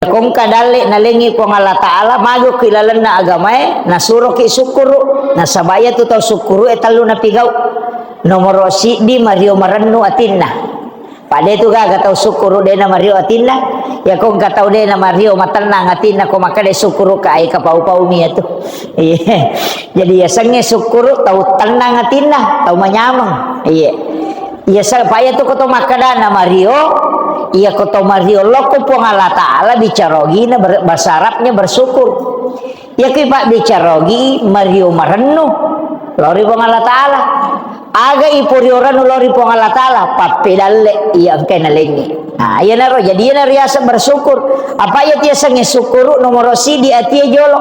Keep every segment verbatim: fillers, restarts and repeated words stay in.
Kongka dalle nalengngi Puang Allah Ta'ala, magi okko ilalenna agamae, nasuroki sukkuru, nasaba iyatu tau sukkuru e tellu napigau. Nomoro siddi mario marennu atinna. Pada itu gaga tau sukkuru de namario atinna, ya kongka tau de namario matennang atinna ko makkeda sukkuru ka ai kapau-paumi iyatu. Iya. Jadi yasengnge sukkuru tau tennang atinna, tau manyameng. Iya. Iya, sa-, pa iya tu ko to makkeda na mario, iya ko to mario lokko Puang Allah Ta'ala bicara ogina ber-, bahasa Arabnya bersyukur. Iya ki pabbicara ogi mario marennu lao ri Puang Allah Ta'ala. Aga iporio rennu lao ri Puang Allah Ta'ala, pappedalle iya engkai nalengngi. Nah, iyanaro, jadi iyanaro riaseng bersyukur. Apa iya tiasengnge sukkuru nomoro siddi atie jolo.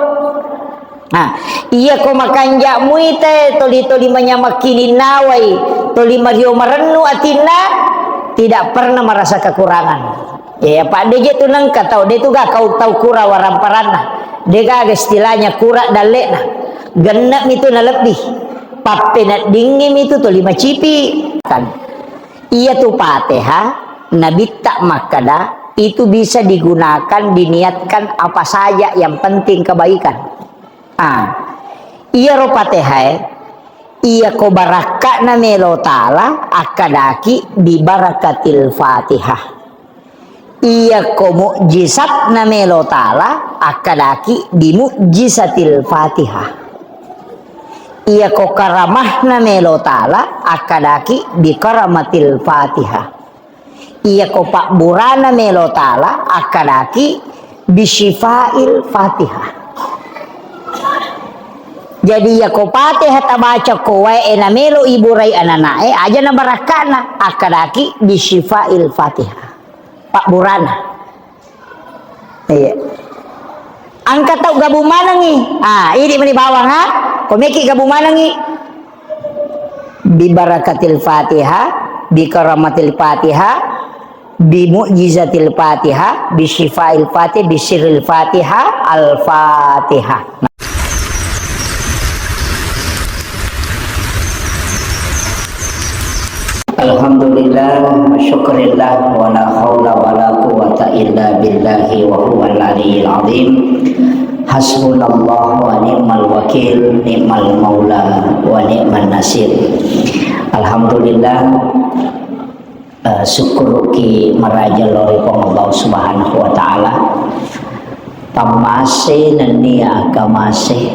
Nah, iya ko makanja muita, toli-toli manyameng kininnawai, toli mario marennu atinna, tidak pernah merasa kekurangan. Ya, apa de je tu nengka tau, de tu ga kau tau kura waramparanna. De gaga istilahnya kura dallekna. Genne mi tu nalebbi. Pappeneddingngi mi tu toli macipi. Kan. Iya tu Fatihah, Nabitta makkeda, itu bisa digunakan, diniatkan apa saja, yang penting kebaikan. Ah, iyaro Patehae, iya ko barakka'na melo Ta'ala, akkadaki bi barakatil Fatihah. Iya ko mukjizatna melo Ta'ala, akkadaki bi mukjizatil Fatihah. Iya ko karamahna melo Ta'ala, akkadaki bi karamatil Fatihah. Iya ko pabburana melo Ta'ala, akkadaki bisyifail Fatihah. Jadi iya ko Fatihah tabaca ko wae na melo iburai anana'e, aja na barakka'na, akkadaki bisyifail Fatihah. Pabburana. Iya. Engka tau gabung manengngi. Ah, idi meni bawang, ha? Ko meki gabung manengngi. Bi barakatil Fatihah, bi karamatil Fatihah, bi mu'jizatil Fatihah, bi syifail Fatihah, bi sirril Fatihah, Al-Fatihah. Alhamdulillah, syukurillah, wa la haula wa la quwwata illa billahi wa huwal aliyyil azim. Hasbunallah wa ni'mal wakil, ni'mal maula wa ni'man nasir. Alhamdulillah, eh, sukkuruki maraja lao ri Puang Allah Subhanahu wa Ta'ala. Pammase nennia akamase,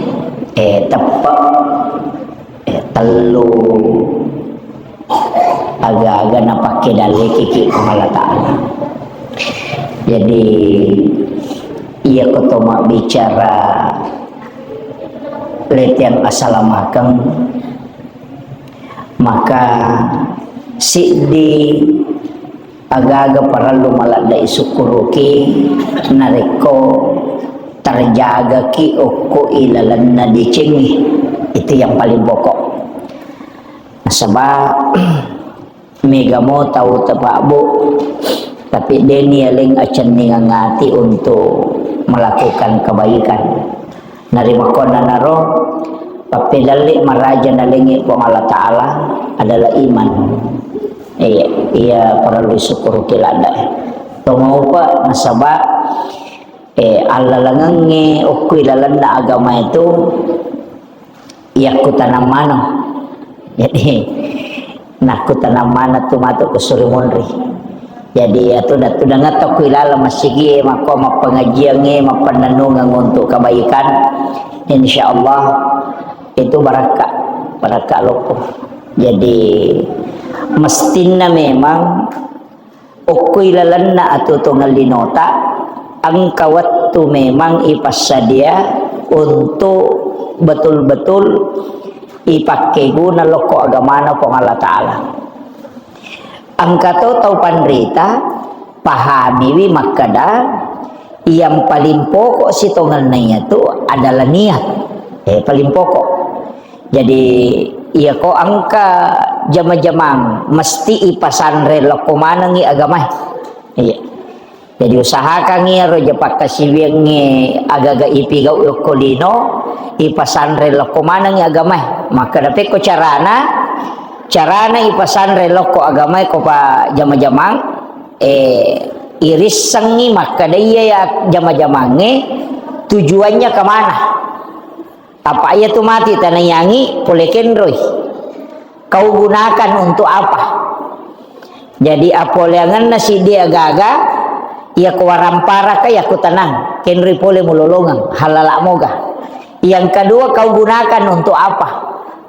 eh, teppe, eh, tellu aga-aga napakke dallekiki Puang Allah Ta'ala. Jadi, iya ko to mabbicara letiang asalamakeng, maka siddi aga-aga parellu maladde isukkuruki narekko terjagaki okko ilalenna decengnge. Itu yang paling pokok. Nasaba, mega mo tau tepabbu, tapi deni aleng acenningang ati untuk melakukan kebaikan. Narimakkuannanaro, pappedalle maraja nalengngi Puang Allah Ta'ala adalah iman. Iya, iya parellu sukkuruki ladde. Tomaupa nasaba, eh, allalengengnge okko ilalenna agama itu yakkutanang maneng. Jadi, nakkutanang maneng tu matu ku suri munri. Jadi, iyatu dattu dengettokku ilaleng masigie, makko mappengajiangnge, mappennennungeng untuk kebaikan. Insya Allah, itu barakka, barakka loppo. Jadi, mestinna memang okko ilalenna atuo-tuongeng linota, engka wettu memang ipassadia untuk betul-betul ipakkeguna lokko agamana Puang Allah Ta'ala. Engka to tau panrita pahamiwi makkeda, yang paling pokok sitongenna iyatu adalah niat. Eh, paling pokok. Jadi, iya ko engka jama-jamang, mesti ipasanre lokko manengngi agamae. Iya. Jadi, usahakangngi iyaro je pakkasiwiangnge agaga ipigau okko lino, ipasanre lokko manengngi agamae. Makkeda pekko carana, carana ipasanre lokko agamae ko pa jama-jamang, eh, Irissengngi makkeda iya ya jama-jamangnge tujuannya kemana. Apa iya tu mati tanaiyangi pole kenroi. Kau gunakan untuk apa? Jadi, appoleangenna siddi agaga, iya ko waramparaka, iya ko tenang, kenroi pole mulolongeng, halala moga. Yang kedua, kau gunakan untuk apa?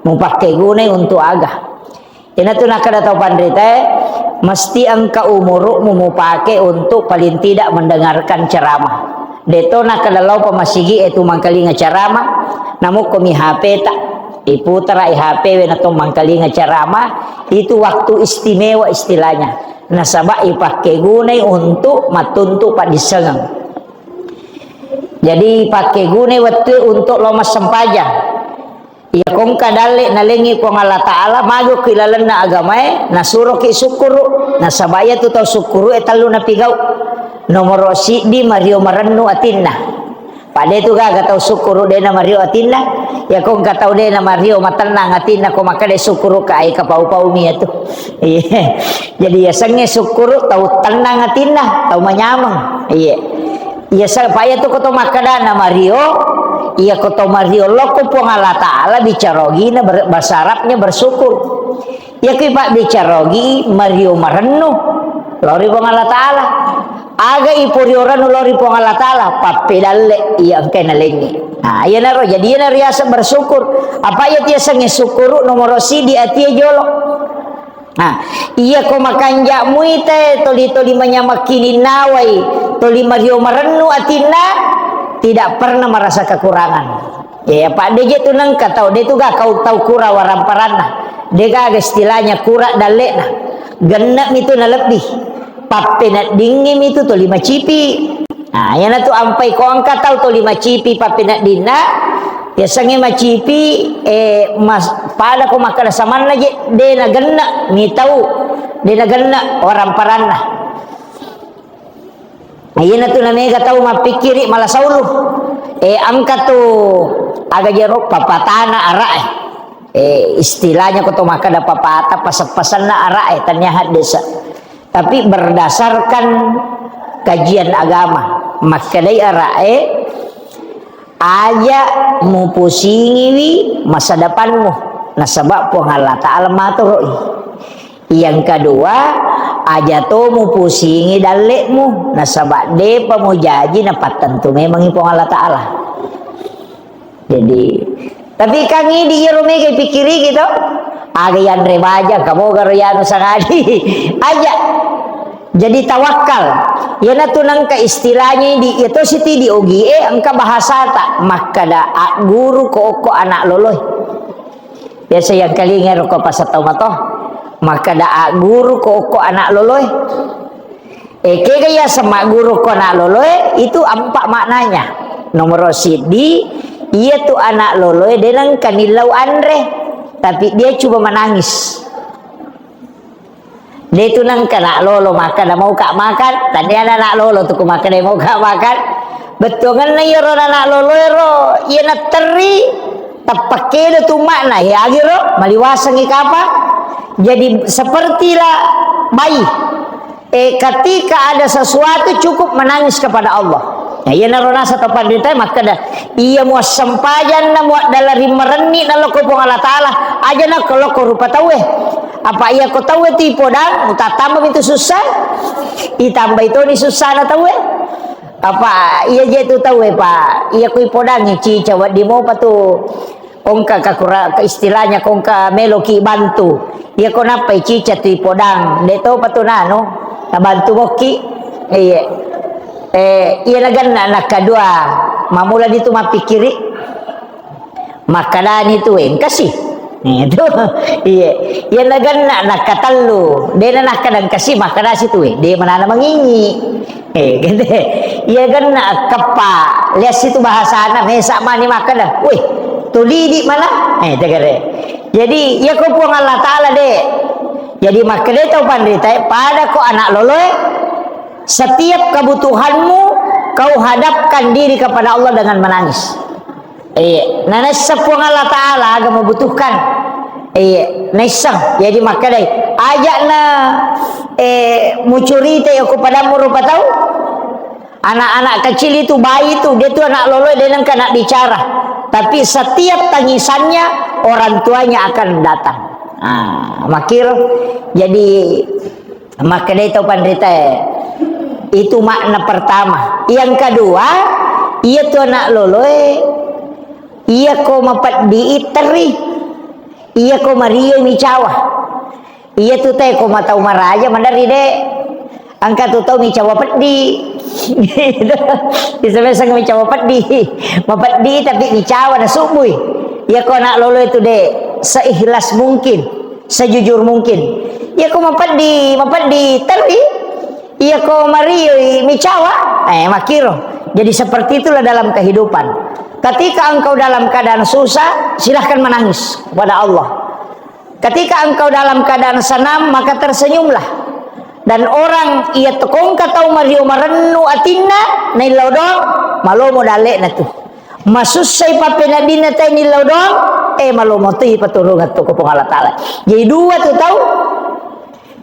Mupakkegunai untuk aga? Iyanatu nakkeda tau panritae, mesti engka umuru'mu mupake untuk paling tidak mendengarkan ceramah. De'to nakkeda lao pa masigi e tu mangkalinga ceramah, namukkomi H P ta, iputara i H P we nato mangkalinga ceramah, itu waktu istimewa istilahnya. Nasaba ipakkegunai untuk mattuntu paddissengeng. Jadi ipakkegunai wettue untuk lao massempajang. Iya, ko engka dalle nalengngi Puang Allah Ta'ala, magi okko ilalenna agamae, nasuroki sukkuru, nasaba iyatu tau sukkuru'e tellu napigau. Nomoro siddi, mario marennu atinna. Pada itu gaga tau sukkuru de namario atinna, iya ko engka tau de namario matennang atinna ko makkeda sukkuru ka ai kapau-paumi iyatu. Iya. Jadi yasengnge sukkuru tau tennang atinna, tau manyameng. Iya. Iya, sa-, pa iya tu ko to makkeda na mario, iya ko to mario lokko Puang Allah Ta'ala bicara ogina ber-, bahasa Arabnya bersyukur. Iya ko ipabbicara ogi mario marennu lao ri Puang Allah Ta'ala. Aga iporio rennu lao ri Puang Allah Ta'ala, pappedalle iya engkai nalengngi. Nah, iyanaro, jadi iyana riaseng bersyukur. Apa iya tiasengnge sukkuru nomoro siddi atie jolo. Nah, iya ko makanja muite toli-toli manyameng kininnawai, toli mario marennu atinna, tidak pernah merasa kekurangan. Ya, apa de je tu nengka tau, de tu ga kau tau kura waramparanna. De gaga istilahnya kura dalle'na. Genne'mi tu nalebbi. Pappeneddingngimi tu toli macipi. Nah, iyanatu ampai ko engka tau toli macipi pappeneddinna, yasengnge macipi, eh, mas-, pada ko makkeda samanna je, de nagenna mitau, de nagenna waramparanna. Iyanatu namega tau mappikkiri mala saulu. Eh, engka tu aga jero papatana ara'e. Eh, istilahnya ko to makkeda papata, paseng-pasenna ara'e, tania haddesa. Tapi berdasarkan kajian agama, makkedai ara'e, aja mupusingiwi masa depanmu, nasaba Puang Allah Ta'ala matoroi. Yang kedua, aja to mupusingi dalle'mu, nasaba depa mujaji napattentu memangi Puang Allah Ta'ala. Jadi, tapi kan idi iyaro mega ipikkiriki to. Aga yanre baja, kamoga ro yanu sangadi. Aja. Jadi tawakkal. Iyanatu nengka istilahnya di, iya to siti di ogie, engka bahasata. Makkeda agguru ko okko anak loloe. Biasa yang kalinga ro ko pasatau mato. Makkeda agguru ko okko anak loloe. Eh, kega iya semagguru ko anak loloe, itu empat maknanya. Nomor siddi, iya tu anak loloe de nengka nillau anre, tapi dia cuma menangis. De tu nengka anak lolo makkeda mau ka makan, tania anak lolo tu ku makkeda mau ka makan. Bettuanna iyaro anak loloe ro, iya natterri, tappakkeda tu makna, ya agiro, maliwasangi kapa. Jadi sepertilah bayi. Eh, ketika ada sesuatu cukup menangis kepada Allah. Nah, iyanaro nasa to panritae makkeda, iya muassempajanna muaddala rimmarenni nalokko Puang Allah Ta'ala, aja na ko lokko rupa tauwe. Apa iya ko tauwe tu ipodang, utattamba mitu susah, itambai toni susah na tauwe. Apa iya je tu tauwe, Pak? Iya ko ipodangi cica wedding mopa tu. Kongka kakura-, ke istilahnya kongka meloki bantu. Iya ko nappai cica tu ipodang, de topa tu nanu, nabantu mokki. Iya. Eh, iya nagenna nakadua, mamula ditu mappikkiri. Makkadani tu engkasi. Itu. Iya. Iya nagenna nakatellu, de na nakkada engkasi, makkadasi tu, de manana mangingi. Eh, gede. Iya genna keppa. Lihat situ bahasana, mesa mani makkada. Wih, tulidi mana? Eh, tegere. Jadi, iya ko Puang Allah Ta'ala de. Jadi, makkada tau panrita, pada ko anak loloe, setiap kebutuhanmu, kau hadapkan diri kepada Allah dengan menangis. Iya, na naisseng Puang Allah Ta'ala aga mubutuhkan. Iya, naisseng. Jadi makkedai, aja na Eh, mucurita ya ko padammu rupa tau. Anak-anak kecil itu, bayi itu, dia tuh anak lolo, dia nengka nak bicara. Tapi setiap tangisannya, orang tuanya akan datang. Ah, makir. Jadi, makkedai tau panrita, eh, itu makna pertama. Yang kedua, iya tu anak loloe, iya ko mapeddi i terri, iya ko mario micawa. Iya tu teh ko matau maraja maderri de. Engka tu tau micawa peddi. Bisa-bisa micawa peddi. Mapeddi tapi micawa na subui. Iya ko anak lolo itu de, seikhlas mungkin, sejujur mungkin. Iya ko mapeddi, mapeddi terri. Iya ko marioi micawa, eh, makiro. Jadi seperti itulah dalam kehidupan. Ketika engkau dalam keadaan susah, silahkan menangis kepada Allah. Ketika engkau dalam keadaan senang, maka tersenyumlah. Dan orang iya tokongka tau mario marennu atinna, naillau doang, malomo dalle'na tu. Masussai pappeneddinna tai nillau doang, eh, malomo tu ipaturungeng tu ko Puang Allah Ta'ala. Jadi dua tu tau,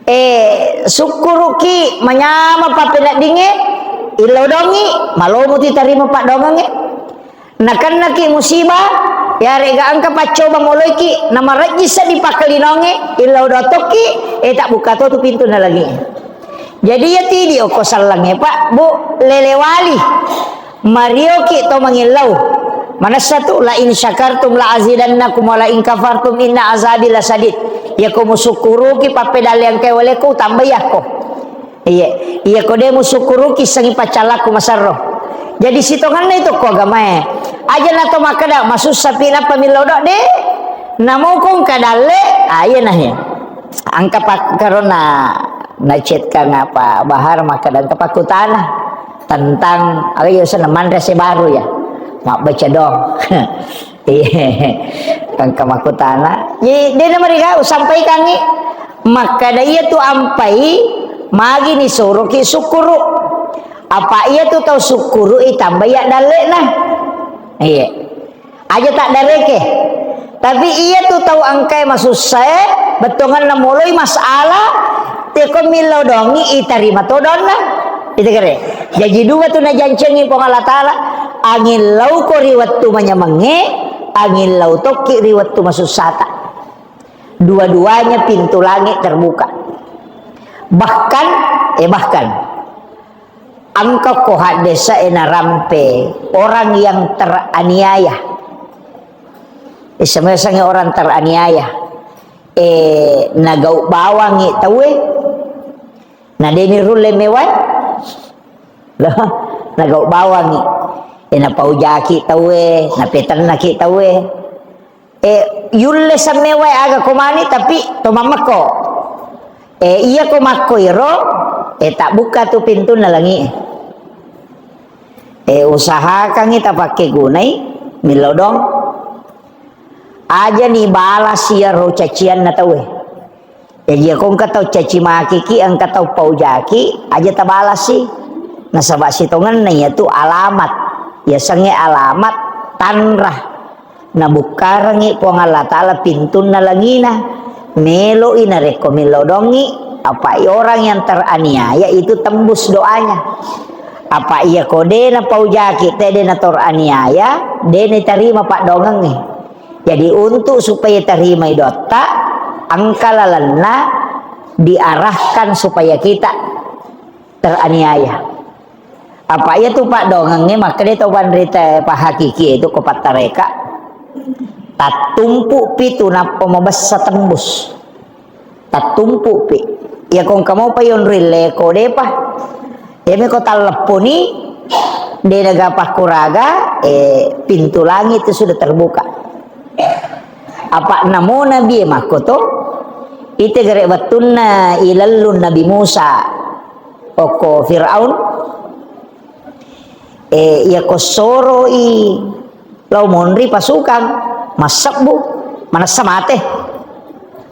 eh, sukkuruki manyameng pappeneddingnge, illau doangngi, malomo tu tarima paddoangengnge. Nakennaki musibah, yarega engka paccoba moloiki, namarejji seddi pakkalinoangnge, illau doang tokki, eh, tabbukka to tu pintunna langi'e. Jadi iya tidi okko sellengnge, Pak, Bu, lelewali. Marioki to mangillau. Manessa tu, "La in syakartum la azidannakum wa la in kafartum inna azabi lasadid." Iya ko musukkuruki pappedalleang engkae walekku, tambai akko. Iya, iya ko de musukkuruki sengi paccallakku maserro. Jadi sitongenna itu ko agamae. Aja na to makkeda, "Masussa pi nappa millau doang," de. Namo ko engka dalle, ah, iya nah, iya. Engka pakkaronna na chat kang apa Bahar makkeda engka pakkutana tentang, aga iya senna manre se baru ya. Mabbaca doang. Iya. Engka makkutana. Jadi, de na marigau sampaikangngi. Makkeda iya tu ampai, magi ni soroki sukkuru. Apa iya tu tau sukkuru i tambai ya dalle'na. Iya. Aja taddareke. Tapi iya tu tau engkae masussae, bettuangenna moloi masalah, teko millau doangngi itarima to doanna. Itu kere. Jaji dua tu najancengi Puang Allah Ta'ala, angillau ko ri wettu manyamengnge, angillau tokki ri wettu masussata. Dua-duanya pintu langit terbuka. Bahkan, eh, bahkan, engka ko haddesa e narampe orang yang teraniaya. Iseng-isengngi orang teraniaya. Eh, nagau bawangngi tauwe. Na deni rulle mewae. Loh, nagau bawangngi. Eh, napaujaki tauwe, napetennaki tauwe. Eh, yulle sammewae aga ko mani, tapi to mammekko. Eh, iya ko makko iro, eh, tabbukka tu pintunna langi'e. Eh, usahakangngi tapakkegunai, millau doang. Aja ni balas iyaro cacianna tauwe. Jaji, iyako engka tau caci makiki, engka tau paujaki, aja tabalasi. Nasaba sitongenna iyatu alamat. Yasengnge alamat tanra. Nabukkarengngi Puang Allah Ta'ala pintunna langina. Melo'i narekko millau dongngi, apa orang yang teraniaya itu tembus doanya. Apa iyako de napaujaki, te de natoraniaya, de natarima paddoangengnge. Jadi, untuk supaya tarimai doatta, engka lalenna diarahkan supaya kita teraniaya. Apa iyatu paddoangengnge, makkeda tau panrita pahakiki itu ko pattareka, tattumpu pitu nappa mabessa tembus. Tattumpupi. Iyako engka mopa yonroi leko, depa. Iyami ko tallepponi, de naga pakkuraga, eh, pintu langit itu sudah terbuka. Apa namo Nabi e makkoto, ite gare wettunna ilellung Nabi Musa okko Firaun, Eh, iyako soroi lao monri pasukang, massebbu, manessa mate.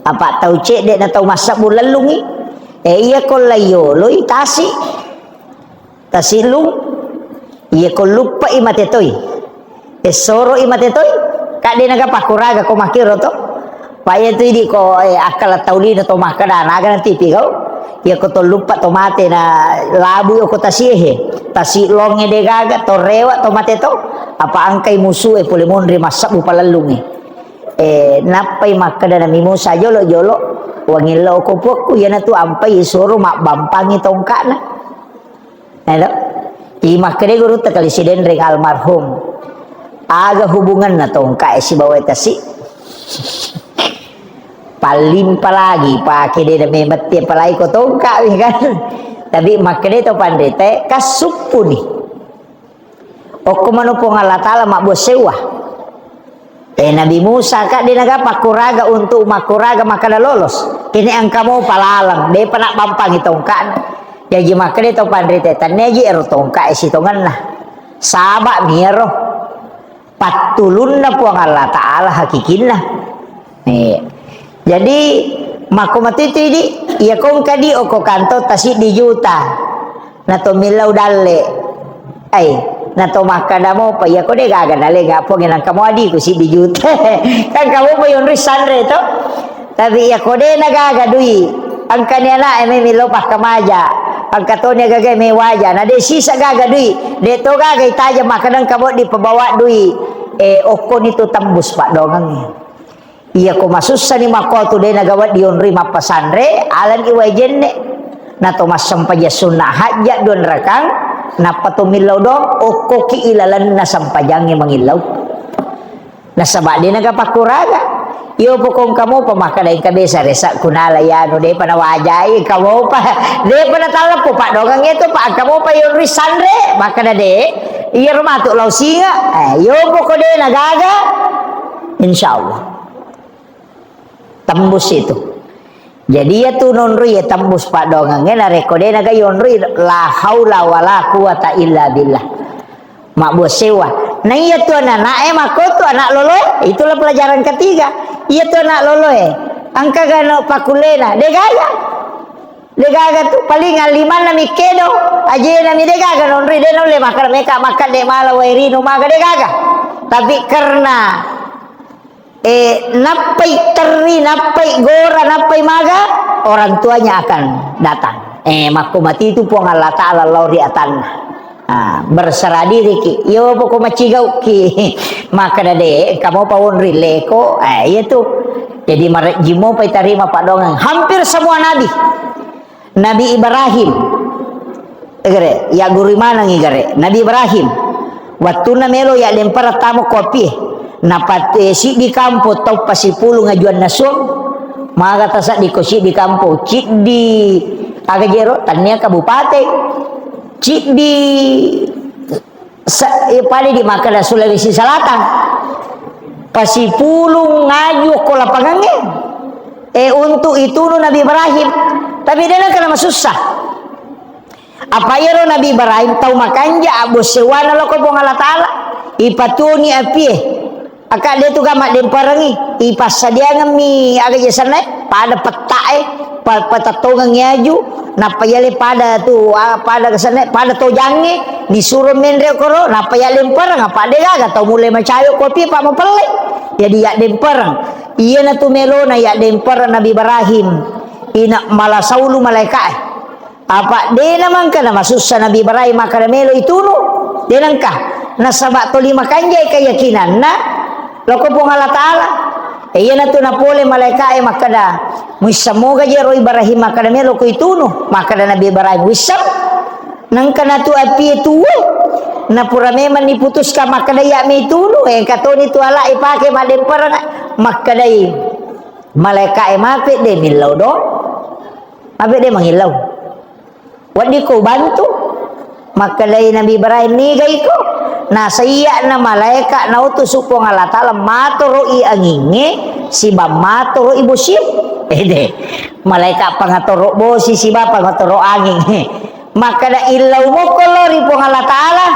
Apa tau cedde na tau massebbu lellungi. Eh, iyako laiyoloi tasi, tasilung, iyako luppai mate toi. Eh, soroi mate toi, kadde naga pakkuraga ko makkiro to. Pa iyatu idi ko, eh, akkala tau lino to makkeda, naga natipi kau. Iya ko to luppa to mate na labu oko tasi e. Tasi longe de gaga to rewa to mate to. Apa angkai musu e pole monri massabbu palellunge. Eh, nappai makkeda Nabi Musa, "Jolo-jolo, wangillau ko puakku, iyanatu ampai isuro mabbampangi tongka'na." Elo? Imakkeda gurutta kali Sidenreng almarhum, "Aga hubunganna tongka e sibawa tasi?" Pallimpa lagi pake de na memette palai ko tongka kan. Tapi makkeda to panrita, kassuppuni. Okko mano Puang Allah Ta'ala mabbua sewwa. Eh, Nabi Musa ka de naga pakkuraga untuk makkuraga makkeda lolos. Kene engka mopa laleng, depa nabbampangi tongka'na. Jaji makkeda to panrita, "Tennia ji ero tongka e sitongenna. Saba mi ero pattulunna Puang Allah Ta'ala hakikinna." Eh. Jadi, makko matu itu idi, iya ko engka di oko kanto ta siddi juta. Na to millau dalle. Ai, na to makkeda mopa, iya ko de gaga dalle, ga Puang, nangka mo adiku siddi juta. Kan kamu pa yonri sanre to. Tapi iya ko de na gaga dui, engka ni anak e mai millau pakkamaja. Engka to ni gaga mai waja. Na de sisa gaga dui, de to gaga itaja makkeda engka mo dipabawa dui. Eh, okko ni tu tembus paddongengnge. Iya ko masussani makkuatu de naga wedding onroi mappasanre, alani wai jenne. Nato massempajang sunna hajja dua rakang, nappa to millau doang, okkoki ilalenna sempajangnge mangillau. Nasaba de naga pakkuraga. Iyo pokong kamopa makkeda engka besa resa kunala yanu depa nawajai kamopa. Depa natalleppo paddongengnge to pa kamopa yonroi sanre, makkeda de. Iyaro matu lao singa. Eh, iyo poko de nagaga. Insyaallah. Tembus itu. Jadi, iya tu nonroi, iya tembus paddongengnge, narekko de naga yonroi, la haula wala quwata illa billah. Mabbua sewwa. Na iya tu anak-anak e, makko tu anak lolo e, itulah pelajaran ketiga. Iya tu anak lolo e, engka gano pakullena, de gaga. De gaga tu, paling limanna mi kedo, ajena mi de gaga nonroi, de naulle makkeda meka, makkeda de mala wae rino maga de gaga. Tapi karena Eh, nappai terri, nappai gora, nappai maga, orang tuanya akan datang. Eh, makko mati itu Puang Allah Ta'ala lao ri atanna. Ah, berserah diri ki. Iyo poko macigau ki. Makkeda de, kamu pa wonri leko. Eh, iya tu. Jadi marejjimo pa itarima paddongeng. Hampir semua nabi. Nabi Ibrahim. Egare, ya guru manengi gare. Nabi Ibrahim. Wattunna melo ya lempara tamo kopi. Napat, eh, siddi kampo tau pasipulung ajuanna suang. Maga tasaddi ko siddi kampo. Ciddi, aga jero, tania kabupaten. Ciddi Sa-, eh, pada di makkeda Sulawesi Selatan. Pasipulung ngaju ko lapangangnge. Eh, untuk itunu Nabi Ibrahim. Tapi de nengka masussa. Apa iyaro Nabi Ibrahim tau makanja abbo sewana loko Puang Allah Ta'ala. Ipatuoni apie. Aka de tu ga maddemperengngi, ipassadiangemmi aga je sennae, pada petta'e, pa-, patettongengngi aju, nappa yale pada tu, a, pada sennae, pada tojangnge, disuro menre koro, nappa yallempereng, apa de gaga tau mulle macayo kopi, apa mapelle. Jadi yaddempereng. Iyana tu melona yaddempereng Nabi Ibrahim, ina mala saulu malaika'e. Apa de namangka namasussa Nabi Ibrahim makkeda melo itunu? De nengka. Nasaba toli makanjai keyakinanna loko Puang Allah Ta'ala. E, iyanatu napole malaika'e makkeda, "Muissammoga je ro Ibrahim makkeda melo ko itunu?" Makkeda Nabi Ibrahim, "Wissam." Nengka natu apie tuwe. Napura memang niputuskan makkeda iya me itunu, engka toni tu ala ipake maddempereng makkedai malaika'e, "Mape de millau do?" Mabe de mangillau. Weddikko ubantu? Makkedai Nabi Ibrahim, "Nigaiko?" Nasaiya'na malaeka nautusu Puang Allah Ta'ala, matoro'i angingnge, siba matoro'i bosie. Ede, malaeka pangatoro bosi, siba pangatoro anging. Makkeda, "Illau mokko lao ri Puang Allah Ta'ala."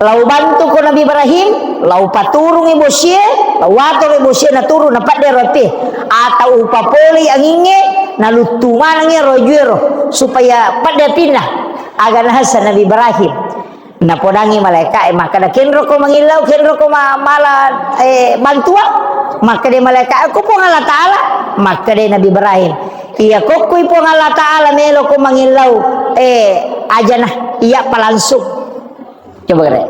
Lau bantuko Nabi Ibrahim, lau paturungi bosie, lau watoro bosie naturu, napadde ro api. Atau upapolei angingnge, naluttu manengi ro ajuero, supaya padde apinna. Aga nahasa Nabi Ibrahim. Napodangi malaika e, makkeda, "Kenroko mangillau, kenroko ma-, mala, eh, bantua?" Makkeda malaika e, "Ko Puang Allah Ta'ala." Makkeda Nabi Ibrahim, Iya kokkui Puang Allah Ta'ala melo ko mangillau, eh, ajana, iya pa langsung. Coba kere.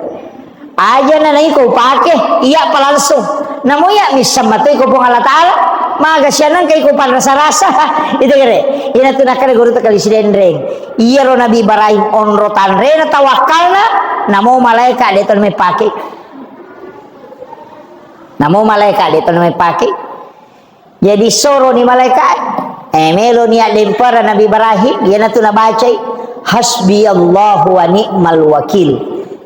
Ajana naiko pake, iya pa langsung. Namo iya misseng matoi ko Puang Allah Ta'ala, maga sianang kai ko panrasa-rasa. Itu kere. Ina tu nakkeda guru ta kali sidenreng. Iyaro Nabi Ibrahim onro tanrena tawakkalna, namo malaika de to mepake. Namo malaika de to mepake. Jadi soroni malaikae. Eh, meloni addempara Nabi Ibrahim, iyanatu nabacai, "Hasbiyallahu wa ni'mal wakil,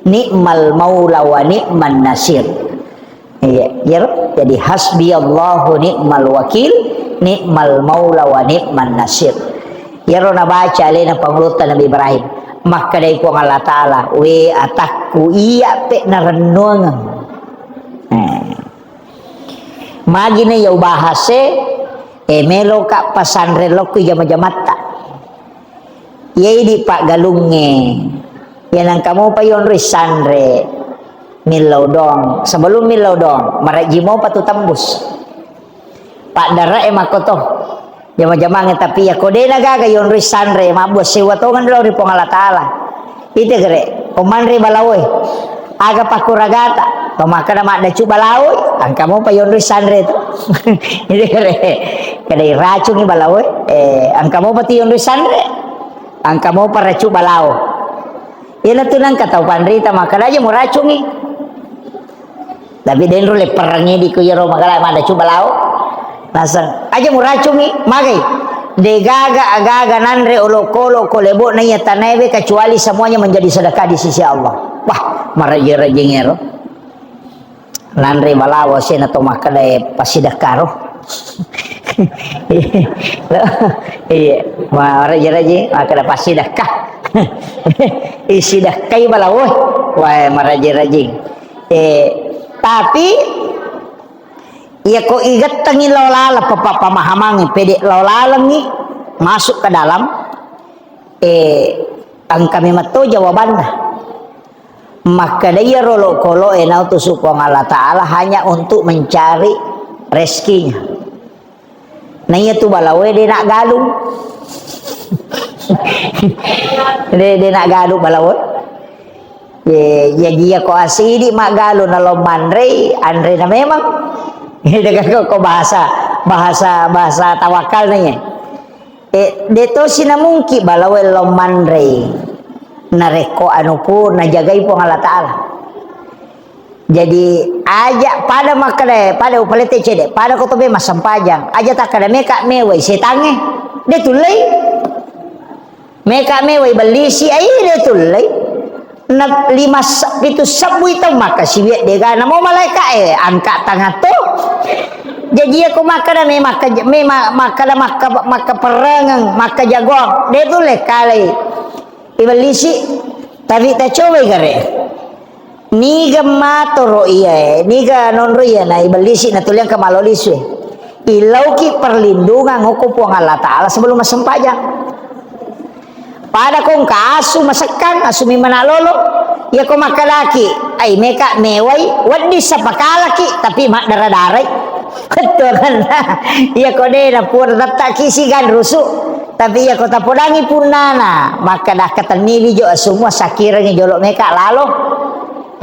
ni'mal maula wa ni'man nasir." Iya, iyaro. Jadi, "Hasbiyallahu ni'mal wakil, ni'mal maula wa ni'man nasir." Iyaro nabaca alena pangulutta Nabi Ibrahim. Makkedai Puang Allah Ta'ala, "We atakku, iya pe narennuangeng." Eh. Magina iya ubahase, eh, meloka pasanre lokku jama-jamatta. Iya idi paggalungnge. Iya nangka mopa yonroi sanre millau dong. Sebelum millau dong, marejji mopa tu tembus. Paddara e makkoto. Jama-jamangnge, tapi iya ko de nagaga yonroi sanre, mabbua sewa tongeng lao ri Puang Allah Ta'ala. Ite gere, ko manre balaoe. Aga pakkuragata, to makkeda maddacu balaoe, angka mopa yonroi sanre tu. Ite gere, kada iracungi balaoe, eh, angka mopa tu yonroi sanre, angka mopa racu balao. Iyanatu nangka tau panrita makkeda aja muracungi. Tapi denro lepperengngi di ku iyaro magala maddacu balao. Naseng, aja muracungi, magai. Degaga agaga nanre olokolo ko lebo'na iya tanaewe kecuali semuanya menjadi sedekah di sisi Allah. Wah, maraji-rajing ero. Nanre balao sena to makkeda pasidekka ro. Iya, maraji-rajing makkeda pasidekka. Isidekkai balao. Wah, maraji-rajing. Eh, tapi iya ko igettengi lao laleng papa-, pemahamangnge, pede lao lalengngi masuk ke dalam, eh, engka memang to jawabanna. Makkeda iyaro olokolo e nautusu Puang Allah Ta'ala hanya untuk mencari rezekinya. Na iya tu balaoe de nak galung. De, de nak galung balaoe. Ye, jadi iya ko asidi maggalung nalo manrei, anre na memang. Ide ko, ko bahasa, bahasa, bahasa tawakal na iya. Eh, de tosi na mungki balaoe lo manrei. Narekko anu pun najagai Puang Allah Ta'ala. Jadi, aja pada makkeda, pada upalette cede, pada ko to be massempajang, aja takkeda meka mewai setangnge, de tullei. Meka mewai bellisi, ai de tullei. Na lima se-, pitu sebbui tau makkasiwiye dega namo malaika e angka tangatto. Jaji iya ko makkeda me makka-, me ma-, makkeda makka-, makkaperrengeng, makkajagoang, de tulle kalai. Ibellisi, tapi tacobai gare. Niga matoro iyae, niga nonro iya na ibellisi natuliang ke malo lisu e. Ilauki perlindungan okko Puang Allah Ta'ala sebelum massempajang. Pada ko engka asu masekkang, asu mimana lolo. Iya ko makkedaki, ai meka mewai, wedding sapakalaki, tapi maddara-darai. Betul kan? Iya ko de na pura tettaki sigan rusu. Tapi iya ko tapodangi punnana, makkeda katenniwi jo asumua sakirengi jolo meka lalo.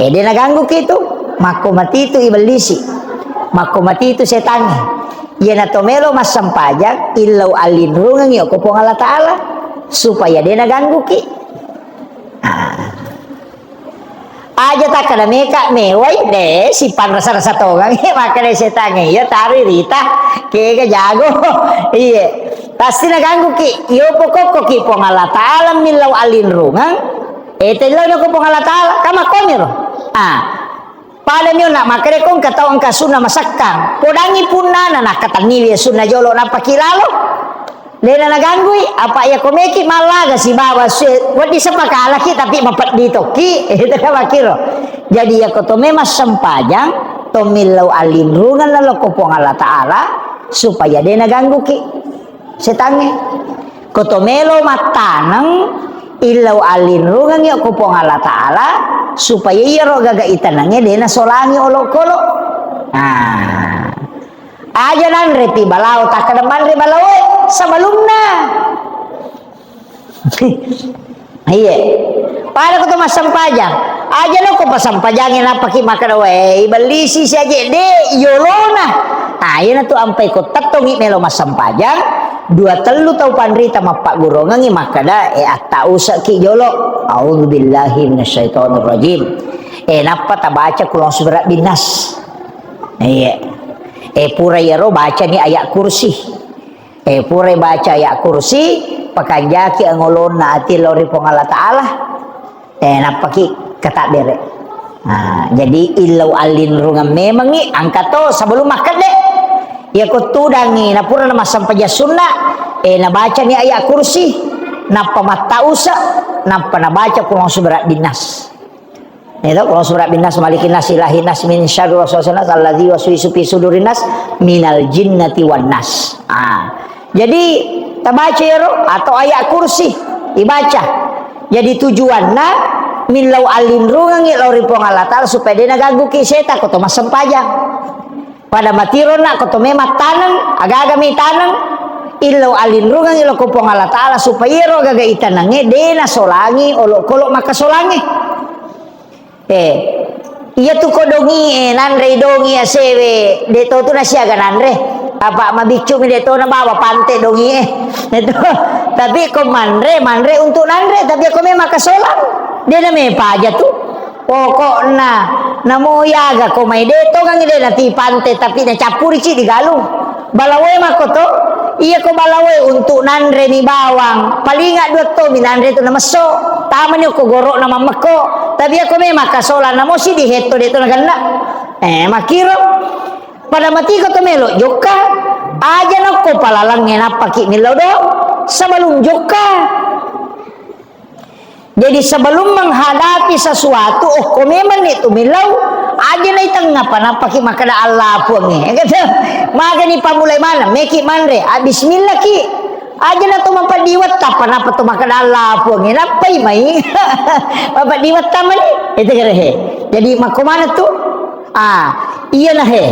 Eh, de nagangguki tu. Makko matitu ibellisi. Makko matitu setangnge. Iyana to melo massempajang, illau allinrungengi okko Puang Allah Ta'ala, supaya de nagangguki. Ah. Aja takkeda meka mewai, de, sipanrasa-rasa tongang, makkeda setangnge, iya tari rita, kega jago. Iye. Pasti nagangguki. Iyo pokokkoki Puang Allah Ta'ala millau allinrungeng, eh, tellau nako Puang Allah Ta'ala, kamakkoniro. Ah. Pada mionna makkeda ko engka tau engka sunna masekkang, podangi punnana nakkatenniwi sunna jolo nappaki lalo. Dena naganggui, apa iya ko meki mallaga sibawa se-, wedding sepakalaki tapi mapeddi tokki, itu kan makkiro. Jadi iya ko to memang sempajang, to millau allinrungeng lalokko Puang Allah Ta'ala, supaya dena gangguki setangnge. Ko to melo mattaneng, illau allinrungeng iya ko Puang Allah Ta'ala, supaya iyaro gaga itenengnge dena solangi olokolo. Nah. Aja nanre pi balao, takkada manre balaoe sebelumna. Iya. Pada ko to massempajang. Aja lo ko passempajangi nappaki makkada, "Wei, bellisi si aje de yolona." Ah, iyana tu ampai ko tettongi melo massempajang, dua tellu tau panrita mappaggurongengi makkada, "E, atta useki jolo. A'udzubillahi minasyaitonirrajim." E, nappa tabaca kulong suberat binnas. Iya. E, pura iyaro bacani ayat kursi. Eh, purai baca ayat kursi, pakanjaki angolonna ati lao ri Puang Allah Ta'ala. Eh, nappaki katabbere. Nah, jadi illau allinrungeng memangngi, angka to sebelum makkedde. Iya ko tudangi, napura namassempajang sunna, eh, nabacani ayat kursi, nappa mattause, nappa nabaca kulong suberat binnas. Itu, qul a'udzu birabbinas, malikin nas, ilahin nas, min syarri waswasil khannas, alladzi yuwaswisu fi sudurin nas, minal jinnati wan nas. Ah. Jadi, tabaca iyaro atau ayat kursi, dibaca. Jadi, tujuanna, millau allinrungengngi lao ri Puang Allah Ta'ala supaya de' nagangguki setan ko to massempajang. Pada matiro na ko to memang taneng, agaga mi taneng, illau allinrungengngi lao ko Puang Allah Ta'ala supaya iyaro agaga itanengnge de' nasolangi olokolo makkasolangnge. Eh, iya tu ko dongi e, nanre dongi asewe, de' to tu nasiaga nanre. Apa mabiccu mi de' to nabawa pante dongi e. Itu. Tapi ko manre, manre untuk nanre, tapi ko memang kasolang, de' name paja tu. Pokokna, namo yaga ko mai de' to kangi de' nati pante, tapi nacappuri ci digalung. Balawoe makko to, iya ko balawoe untuk nanre mi bawang, palinga dua to mi nanre tu namesso, tamani ko goro'na mammekko, tapi iya ko memang kasolang namo si dihetto de' to nagenna. Eh, makkiro, pada matiko to melo jokka, aja nakko palalangnge nappaki millau do, sebelum jokka. Jadi, sebelum menghadapi sesuatu, oh, ko memang ni tu millau, aja na itengah apa nappaki makkada Allah Puangnge. Gitu. Magani pammulai maneng, meki manre, ah, bismillah ki. Aja na tu mapadiwetta apa napa tu makkada Allah Puangnge. Nappai mai. Mapadiwetta mani. Itu kira he. Jadi, makko mana tu? Ah, iya nah he.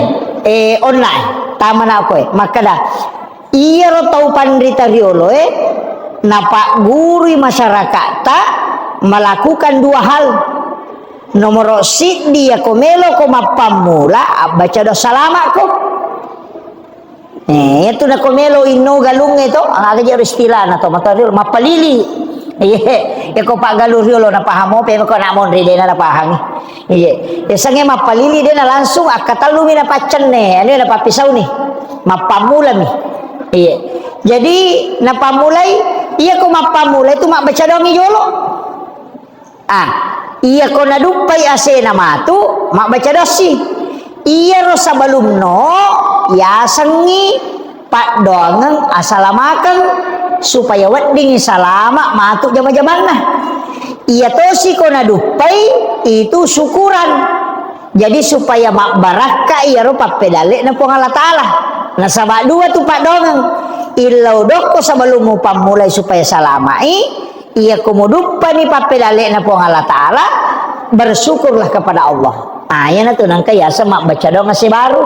Eh, onna, eh. Tamana koe. Makkada. Iyaro tau panrita rioloe napaggurui masyarakatta melakukan dua hal. Nomoro siddi, iyako melo ko mappammula, abbaca doa salama ko. Eh, iyatu nako melo inno galungnge to, aga je istilahna to, mata riolo, mappalili. Iye, iyako paggalung riolo napahamo pe ko nak monri de' na napahangi. Iye. Yasengnge mappalili de' na langsung akkatellumi napaccenne, anu napappisauni. Mappammulami. Iye. Jadi napammulai, iyako mappammulai tu mabbaca doangngi jolo. Ah, iyako naduppai asena matu, mabbaca doassi. Iyaro sebelumno yasengngi paddoangeng asalamakeng supaya weddingngi salama matu jama-jamanna. Iya tosi ko naduppai itu syukuran. Jadi supaya mabbarakka iyaro pappedalle'na Puang Allah Ta'ala. Nasaba dua tu paddoangeng. Illau dokko sebelum mupammulai supaya salama'i, iyako muduppani pappedalle'na Puang Allah Ta'ala, bersyukurlah kepada Allah. Ah, iyana tu nangka yaseng mabbaca doang ase baru.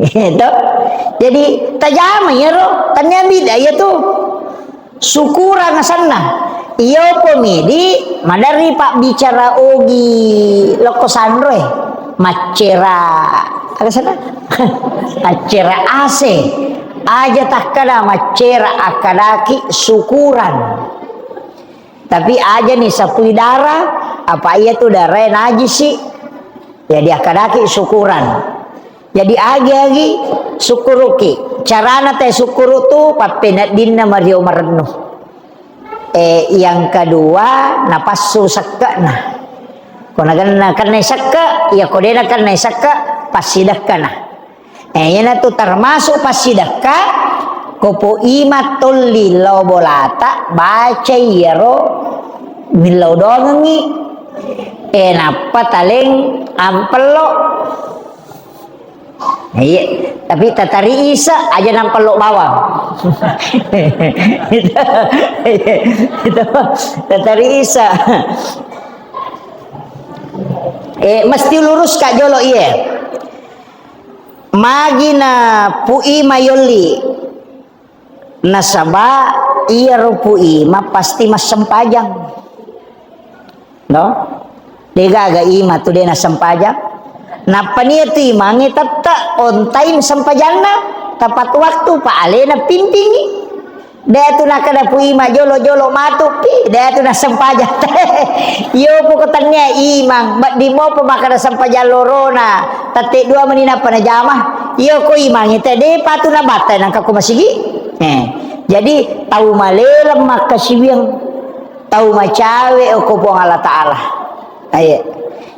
Gitu. Jadi, tajama iyaro, tania bidda iya tu. Syukurang asenna. Iyo po midi, maderri pabbicara ogi lokko sanroe. Maccera, aga sana? Maccera ase. Aja takkada maccera, akkadaki syukuran. Tapi aja ni sapui dara, apa iya tu darae najisi. Jadi akkadaki syukuran. Jadi agi-agi sukkuruki. Carana te sukkuru tu pappeneddinna mario marennu. Eh, yang kedua, napassu sekke'na. Ko nagenna kennai sekke', iya ko de' nakennai sekke', passidekkana. Eh, iyanatu termasuk passidekka, ko po ima tolli lao bolata, baca iyaro millau doangengngi. Eh, nappa taleng ampello. Iya, tapi tatari isa aja nampello bawang. Itu, itu, tatari isa. Eh, mesti lurus ka jolo iye. Magi na Pu Ima yolli? Nasaba iyaro Pu Ima pasti massempajang. No? Degaga Ima tu de nassempajang. Nappa nia tu imangnge tette on time sempajanna, tepat waktu, pa alena pimpingi. De tu nakkeda Pu Ima jolo-jolo matu pi, de tu nassempajang. Iyo poko tennia imang, wedding mopa makkeda sempajang lorona, tette dua meni nappa najama. Iyo ko imangnge te de patu nabatta nangka ko masigi. Eh, jadi tau maleleng makkasiwiang, tau macawe okko Puang Allah Ta'ala. Aye.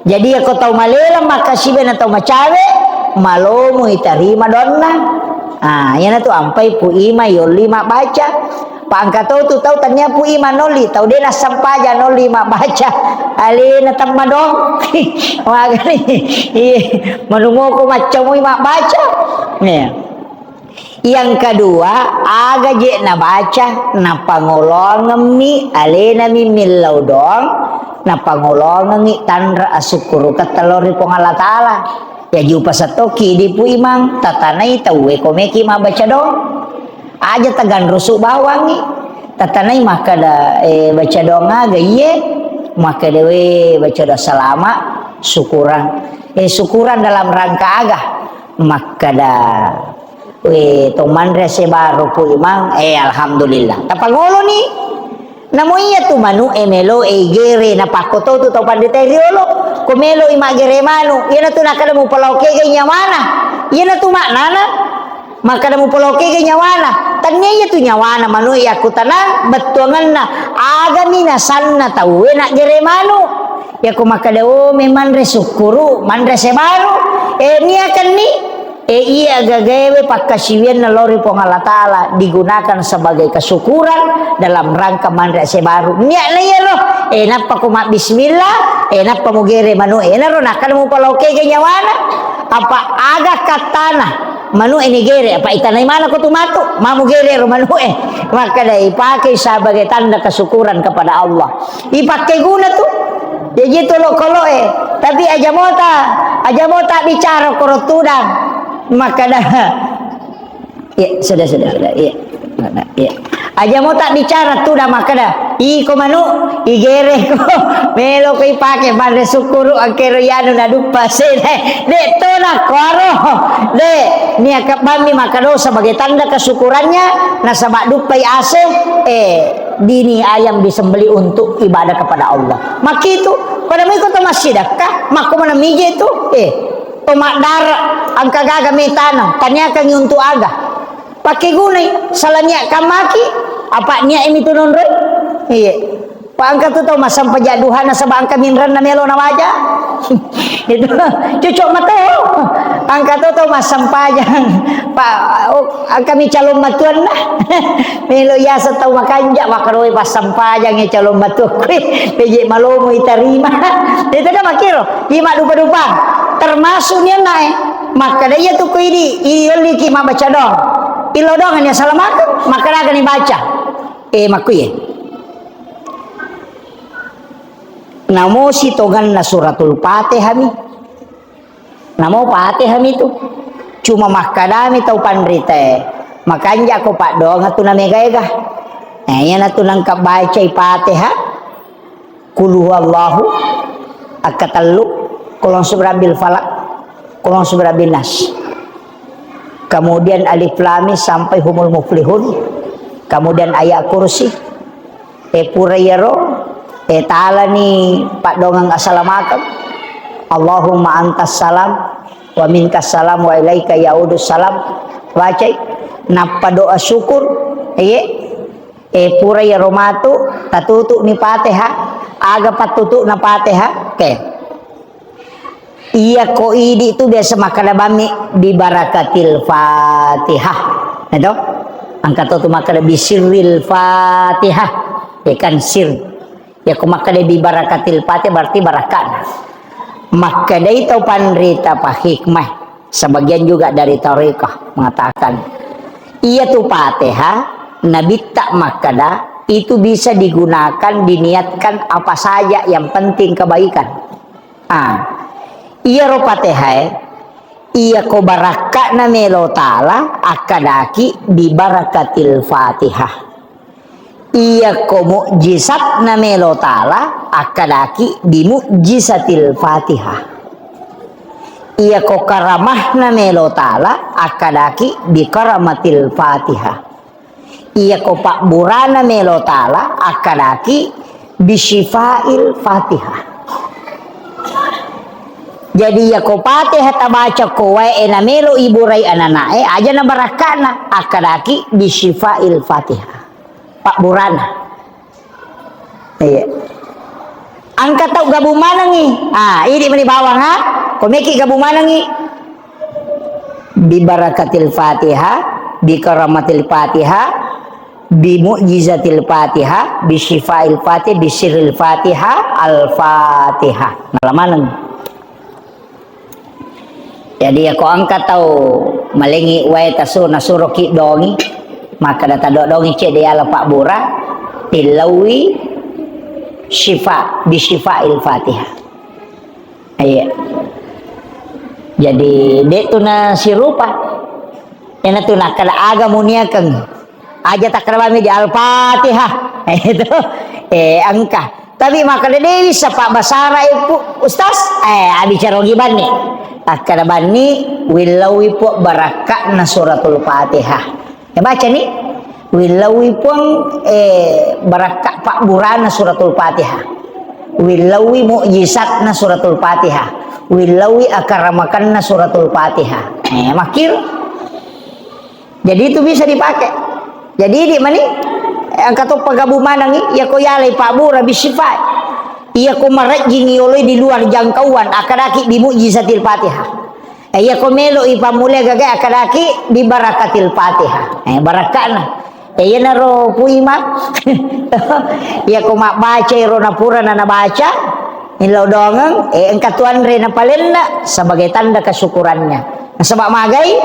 Jadi, yako tau maleleng makkasibe na tau macawe, malomo itarima donna. Ah, iyanatu ampai Pu Ima yolli mabbaca. Pa engka to tu tau tania Pu Ima nolli, tau de nassempajang nolli mabbaca. Alena temmadong. Magani. Iye, manumoko maccamui mabbaca. Iya. Yang kedua, aga je nabaca, napangolongemmi, alenami millau doang, napangolongengi tanra asukkuruketta lao ri Puang Allah Ta'ala. Jaji upasattoki idi Pu Imang, tatanai tauwe komeki mabbaca doang. Aja taganrusu bawangi. Tatanai makkeda, eh, baca doang aga iye? Makkeda we baca doang salama, syukuran. Eh, syukuran dalam rangka aga? Makkeda, "We, to manre ase baru Pu Imang, eh, alhamdulillah." Tapangoloni. Namo iya tu manu e melo e gere na pakko to tu tau panrita riolo. Ko melo i maggere manu, iyana tu nakkeda mupalaokegai nyawana. Iyana tu maknana, makkeda mupalaokegai nyawana. Tania iya tu nyawana manu e yakkutanang, bettuangenna. Agami nasanna tauwe naggere manu. Yako makkeda, "Oh, memanre sukkuru, manre ase baru." Eh, niakanni, eh, iya gagaewe pakkasiwianna lao ri Puang Allah Ta'ala digunakan sebagai kesyukuran dalam rangka manre ase baru. Niatna iyaro, eh, nappa ko mabbismillah, eh, nappa mugere manu, eh, naro nakkeda mupalaokege nyawana. Apa aga kattana? Manu e nigere, apa itanai mana ko tu matu? Mamu gere ro manu e. Makkeda ipake sebagai tanda kesyukuran kepada Allah. Ipakkeguna tu. Jaji tu olokolo e. Tapi aja mota, aja mota bicara koro tudang. Makkeda. Iya, sudah, sudah, sudah. Iya. Iya. Aja mota bicara tudang makkeda. Iko manu, igereko. Meloko ipake pada syukuru angkero yanu naduppa sede. De to nakkoro. De, niakka bammi makkadosa sebagai tanda kesyukurannya, nasaba duppai ase, eh, dini ayam disembelih untuk ibadah kepada Allah. Makkitu, pada mui ko to massidakka, makko mana mije tu, eh, to maddara, angka gaga metanang, taniakangi untuk aga. Pakegunai, salania kammaki, apa nia imi tu nonroi? Iya. Pa engka tu tau massampajang duha nasaba engka minrenna melo nawaja. Itu cocok mato. Engka tu tau massampajang. Pa, oh, engka mi calon matuanna. Melo yaseng tau makanja, makkaroi passampajang e calon matuakku. Peje malomo itarima. Itu kan makkiro, ima dupa-dupa. Termasuk nianna e. Makkeda iya tu ko idi, iyolliki mabbaca doang. Illo doang ni assalamakeng, makkeda ni baca. Eh, makkuye. Namo sitongenna suratul Fatihah mi. Namo Fatihah mi tu. Cuma makkadami tau panritae, makanja ko paddoang tu namega-ega. Eh, iyana tu nangka bacai Fatihah, Qul huwallahu, akkatellu, Qul a'udzu birabbil falaq, Qul a'udzu birabbin nas. Kemudian Alif Lam Mim sampai Humul Muflihun. Kemudian ayat kursi. Eh, pura iyaro, eh, talani paddoangeng assalamakeng. Allahumma antas salam wa minkas salam wa ilaika yaudus salam. Bacai. Nappa doa syukur. Iye. Eh, pura iyaro matu, tatutu'ni Fatihah. Aga pattutu'na Fatihah? Oke. Iya ko idi tu biasa makkeda bammi bi barakatil Fatihah. Itu? Angka to tu makkeda bi sirril Fatihah. Ya kan sir. Ya ko makkeda bi barakatil Fatihah berarti barakana. Makkedai tau panrita pa hikmah. Sebagian juga dari tarekat mengatakan, iya tu Fatihah, Nabitta makkeda, itu bisa digunakan, diniatkan apa saja yang penting kebaikan. Ah, iyaro Fatihah, iya ko barakka namelo taala akkadaki bi barakatil Fatihah. Iyako mujizat namelo taala akkadaki bi mujizatil Fatihah. Iyako karamah namelo taala akkadaki bi karamatil Fatihah. Iyako pabburana melo taala akkadaki bi syifail Fatihah. Jadi iyako Fatihah tabaca ko wae e namelo iburai ananae, aja na barakkana, akkadaki bi syifail Fatihah. Pabburana. Iya. Engka tau gabung manengngi. Ah, idi meni bawang ha. Ko meki gabung manengngi. Bi barakatil Fatihah, bi karamatil Fatihah, bi mujizatil Fatihah, bi syifail Fatihah, bi sirril Fatihah, al Fatihah. Nala maneng. Jadi, iyako engka tau malengngi wae tasu-, nasuroki dongi, makkeda taddo dongi cedde yala pabbura, tillaui syifa, bi syifa'il Fatihah. Iya. Jadi, de' tu nasirupa. Ena tu nakkeda aga muniakeng. Aja takkeda bami di Al-Fatihah. Itu. Eh, engka. Tapi makkeda dewi sapa basara ipu, Ustaz? Eh, abicara ogi banni. Takkeda banni, willaui pu barakka'na suratul Fatihah. Ya, baca ni. Willaui puang, eh, barakka pabburana suratul Fatihah. Willaui mujizatna suratul Fatihah. Willaui akaramakanna suratul Fatihah. Eh, makir. Jadi itu bisa dipakai. Jadi di mani, eh, engka to pagabu manangi, iya ko yalai pabbura bisifai. Iya ko marejjingi oloi di luar jangkauan, akadaki bi mujizatil Fatihah. Eh, iya ko melo i pammulai gaga akadaki bi barakatil Fatihah. Eh, barakana. Eh, iyanaro Pu Imang. Iya ko mabbaca ero napura na nabaca, illau dongeng, eh, engka tuanre napalenna sebagai tanda kesyukurannya. Nasaba magai,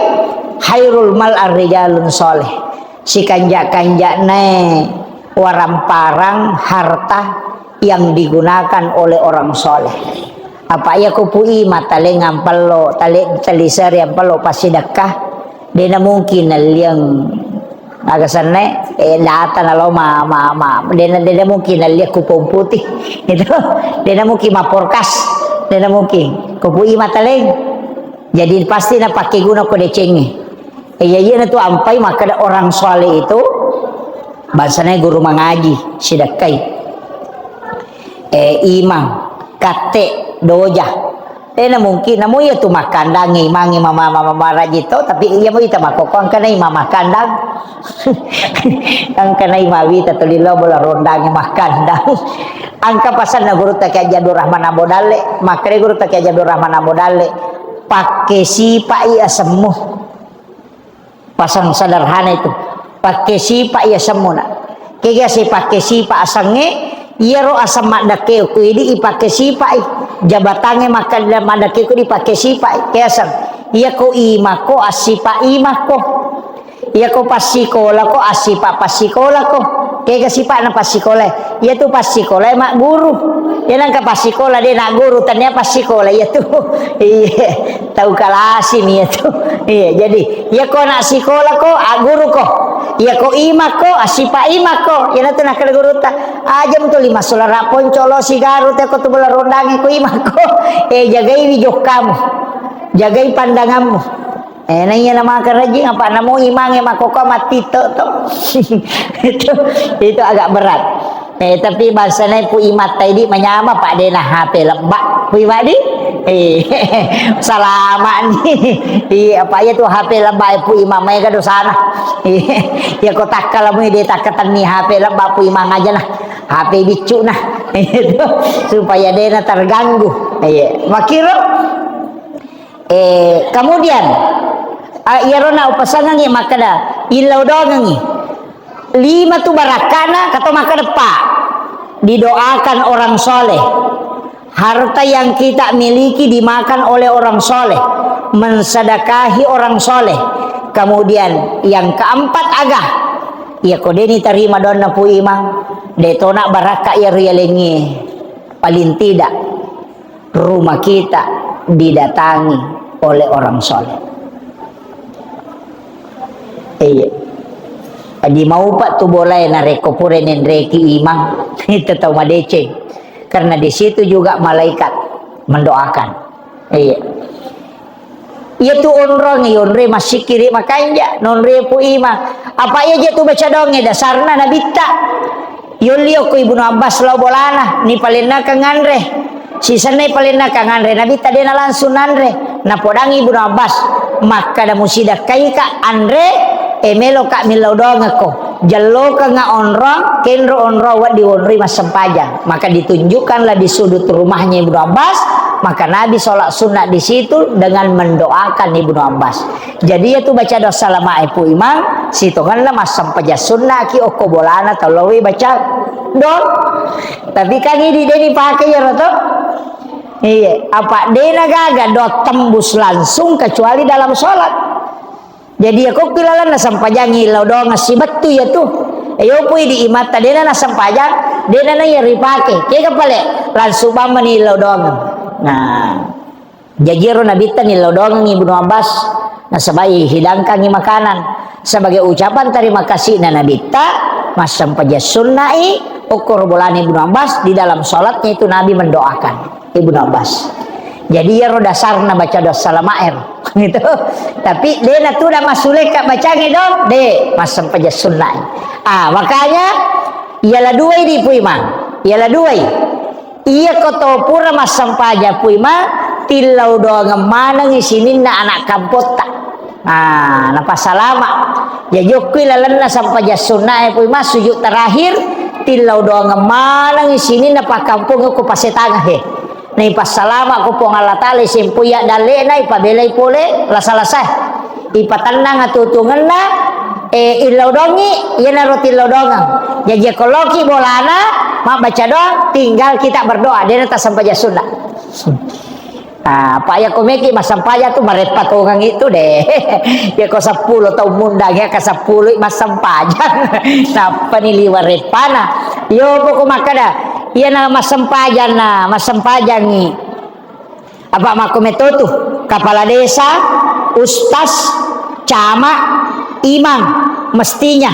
khairul mal ar-rijalun soleh. Sikanja-kanjanae waramparang harta yang digunakan oleh orang soleh. Apa iya ko Pu Imang taleng ampello, tale-, taliseri ampello passidekka, dena mungkin nalliang aga sanne, eh, data nalo ma, ma, ma, dena, dena mungkin nalliang kupon putih. Itu, dena mungkin maporkas, dena mungkin. Ko Pu Imang taleng. Jadi pasti napake guna ko decengnge. Eh, iya, iya, na tu ampai makkeda orang soleh itu bangsana guru mangaji, sidekkai. Eh, imang, katte, doja. Eh, na mungkin, namo iya tu makkandangnge imangnge mama, mama, maraji to, tapi iya mo ita makkokko engkana imang makkandang. Engkana imang wita tuli lo bola rondangnge makkandang. Engka pasanna gurutta Kiai Haji Abdul Rahman Ambo Dalle, makkeda gurutta Kiai Haji Abdul Rahman Ambo Dalle, pakke sipa'i asemmu. Pasang sederhana itu. Pakke sipa'i asemmu, Nak. Kega si pakke sipa asengnge, iyaro aseng maddekkeu ku idi ipakke sipa'i. Jabatangnge makkeda maddekkeu ku dipakke sipa'i. Ke aseng. Iya ko imakko, assipa imakko. Iya ko passikola ko, assipa passikola ko. Kega sipa'na passikola. Iya tu passikola magguru. Iya nangka passikola de' nagguru, tania passikola. Iya tu. Iya. Tau kalasi mi iya tu. Iya, jadi Iya ko anak sikola ko, agguru ko. Iya ko imak ko, assipa imak ko. Iya natu nakkeda gurutta. Aja mutu lima sulara poncolo sigaru te ko tu bola rondangnge ko imak ko. Eh, jagaiwi jokkamu. Jagai pandanganmu. Eh, na iya na makarajing apa namo imangnge makkokko mattito to. Itu, itu agak berat. Eh, tapi bangsana Pu Imang ta idi manyama, Pak, dena H P lebba. Pu Imang di? Eh, salama ni. Iya, apa iya tu H P lebba, eh, Pu Imang, maega dosana. Iya, iya, ko takkala mui de takkatenni H P lebba, Pu Imang aja nah. H P biccu nah. Itu supaya dena terganggu. Iya, makiro. Eh, kemudian, ah, iyaro na upasangangi makkeda, illau dongangi. Lima tu barakkana, kato makkeda, Pak, didoakan orang soleh. Harta yang kita miliki dimakan oleh orang soleh. Mensedekahi orang soleh. Kemudian, yang keempat aga. Iya ko deni tarima donna Pu Imang. De tona barakka iya rialengi. Paling tidak. Rumah kita didatangi oleh orang soleh. Jadi maupa tu bolae narekko pura nenreki imang, itu tau madeceng. Karena di situ juga malaikat mendoakan. Iya. Iya tu onrong, yonre masikiri makanja, nonre pu imang. Apa iya je tu baca doangnge dasarna nabitta. Yolli okko Ibnu Abbas lao bolana, ni palennakang anre. Sisenna palennakang anre, nabitta dena langsung nanre. Napodangi Ibnu Abbas, makkada musidakkaika anre, e meloka millau doangekko. Jellokenga onrong, kenro onrong wedding wonroi massempajang. Maka ditunjukkanlah di sudut rumahnya Ibnu Abbas, maka Nabi sholat sunnah di situ dengan mendoakan Ibnu Abbas. Jadi, iya tu baca doa salamae pu imang, sitongenna massempajang sunnaki okko bolana tau lawei baca doang. Tapi kan idi deni pake iyaro to. Iya, apa dena gaga doa tembus langsung kecuali dalam sholat. Jadi, iya kokki lalenna sempajangi lao doang sibettu iya tu. Iyo pui di imatta dena nasempajang, dena na iya ripake. Kega pale langsung bammani lao doang. Nah. Jaji ero nabitta nillau doangengngi Ibnu Abbas, nasaba ihidangkangngi makanan. Sebagai ucapan terima kasihna nabitta, massempajang sunna'i, okkoro bolana Ibnu Abbas, di dalam sholatnya itu Nabi mendoakan Ibnu Abbas. Jadi iyaro dasarna baca doa salama ero. Gitu. Tapi de natuda massulekka bacangnge do, de, massempajang sunna'i. Ah, makanya, iyala duai di puimang, iyala duai. Iyako to pura massempajang pui ma, tillau doangeng manengngi sininna anak kampotta. Ah, napasalama. Jaji okkui lalenna sempajang sunnae pui ma, sujud terakhir, tillau doangeng manengngi sininna pakkampong ko pasetang he. Naipassalama ko Puang Allah Taala, sempoi ya dalle'na, ipabelai pole lasa-lasa. Ipatennang atutungenna, eh, illau dongi, iyanaro tillau dongeng. Jaji ko loki bolana, mabbaca doang, tinggal kita berdoa, dena tassempajang sunna. Ah, apa ya komeki massempajang tu mareppa tongeng itu deh. Ya ko seppulo tau mundang ya ke seppulo massempajang. Nappani liwa reppana. Yo poko makkada, iyana massempajang na, massempajangi. Apa makko metotu, kepala desa, ustaz, camat, imam, mestinya,